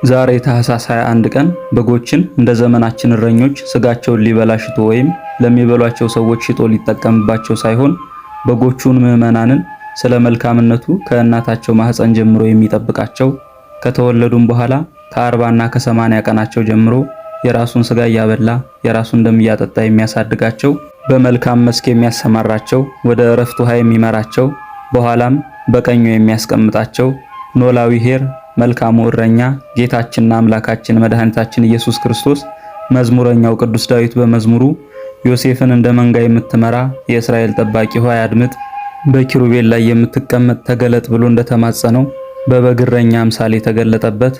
ዛሬ ታህሳስ 21 ቀን በጎችን እንደ ዘመናችን እረኞች ስጋቸውን ሊበላ ሽጦ ወይም ለሚበሏቸው ሰዎች ሽጦ ሊጠቀምባቸው ሳይሆን በጎቹን ምዕመናንን ስለ መልካምነቱ ከእናታቸው ማህፀን ጀምሮ የሚጠብቃቸው፣ ከተወለዱም በኋላ ከ40ና ከ80 ቀናቸው ጀምሮ የራሱን ስጋ እያበላ የራሱን ደም እያጠጣ የሚያሳድጋቸው፣ በመልካም መስክ የሚያሰማራቸው፣ ወደ እረፍት ውሃ የሚመራቸው፣ በኋላም በቀኙ የሚያስቀምጣቸው ኖላዊ ኄር መልካሙ እረኛ ጌታችንና አምላካችን መድኃኒታችን ኢየሱስ ክርስቶስ፣ መዝሙረኛው ቅዱስ ዳዊት በመዝሙሩ ዮሴፍን እንደ መንጋ የምትመራ የእስራኤል ጠባቂ ሆይ አድምጥ፣ በኪሩቤል ላይ የምትቀመጥ ተገለጥ ብሎ እንደተማጸነው በበግ እረኛ አምሳል የተገለጠበት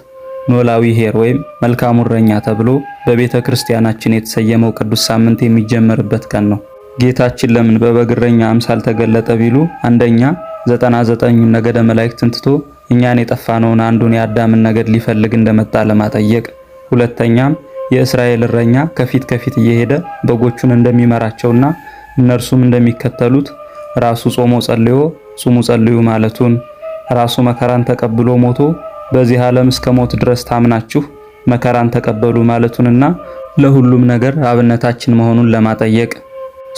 ኖላዊ ኄር ወይም መልካሙ እረኛ ተብሎ በቤተ ክርስቲያናችን የተሰየመው ቅዱስ ሳምንት የሚጀመርበት ቀን ነው። ጌታችን ለምን በበግ እረኛ አምሳል ተገለጠ ቢሉ፣ አንደኛ 99ኙን ነገደ መላእክትን ትቶ እኛን የጠፋነውን አንዱን የአዳምን ነገድ ሊፈልግ እንደመጣ ለማጠየቅ፣ ሁለተኛም የእስራኤል እረኛ ከፊት ከፊት እየሄደ በጎቹን እንደሚመራቸውና እነርሱም እንደሚከተሉት ራሱ ጾሞ ጸልዮ ጹሙ ጸልዩ ማለቱን፣ ራሱ መከራን ተቀብሎ ሞቶ በዚህ ዓለም እስከ ሞት ድረስ ታምናችሁ መከራን ተቀበሉ ማለቱንና ለሁሉም ነገር አብነታችን መሆኑን ለማጠየቅ፣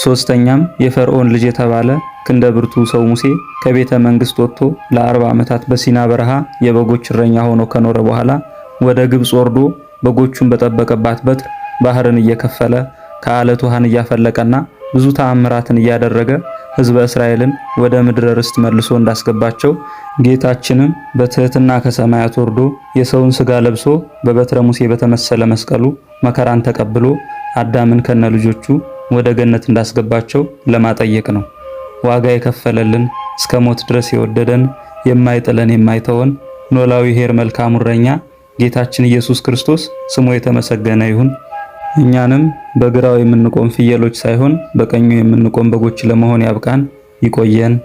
ሶስተኛም የፈርዖን ልጅ የተባለ ክንደ ብርቱ ሰው ሙሴ ከቤተ መንግስት ወጥቶ ለ40 ዓመታት በሲና በረሃ የበጎች እረኛ ሆኖ ከኖረ በኋላ ወደ ግብጽ ወርዶ በጎቹን በጠበቀባት በትር ባህርን እየከፈለ፣ ከአለት ውሃን እያፈለቀና ብዙ ተአምራትን እያደረገ ሕዝበ እስራኤልን ወደ ምድረ ርስት መልሶ እንዳስገባቸው፣ ጌታችንም በትህትና ከሰማያት ወርዶ የሰውን ስጋ ለብሶ በበትረ ሙሴ በተመሰለ መስቀሉ መከራን ተቀብሎ አዳምን ከነ ልጆቹ ወደ ገነት እንዳስገባቸው ለማጠየቅ ነው። ዋጋ የከፈለልን፣ እስከ ሞት ድረስ የወደደን፣ የማይጥለን የማይተወን ኖላዊ ኄር መልካሙ እረኛ ጌታችን ኢየሱስ ክርስቶስ ስሙ የተመሰገነ ይሁን። እኛንም በግራው የምንቆም ፍየሎች ሳይሆን በቀኙ የምንቆም በጎች ለመሆን ያብቃን። ይቆየን።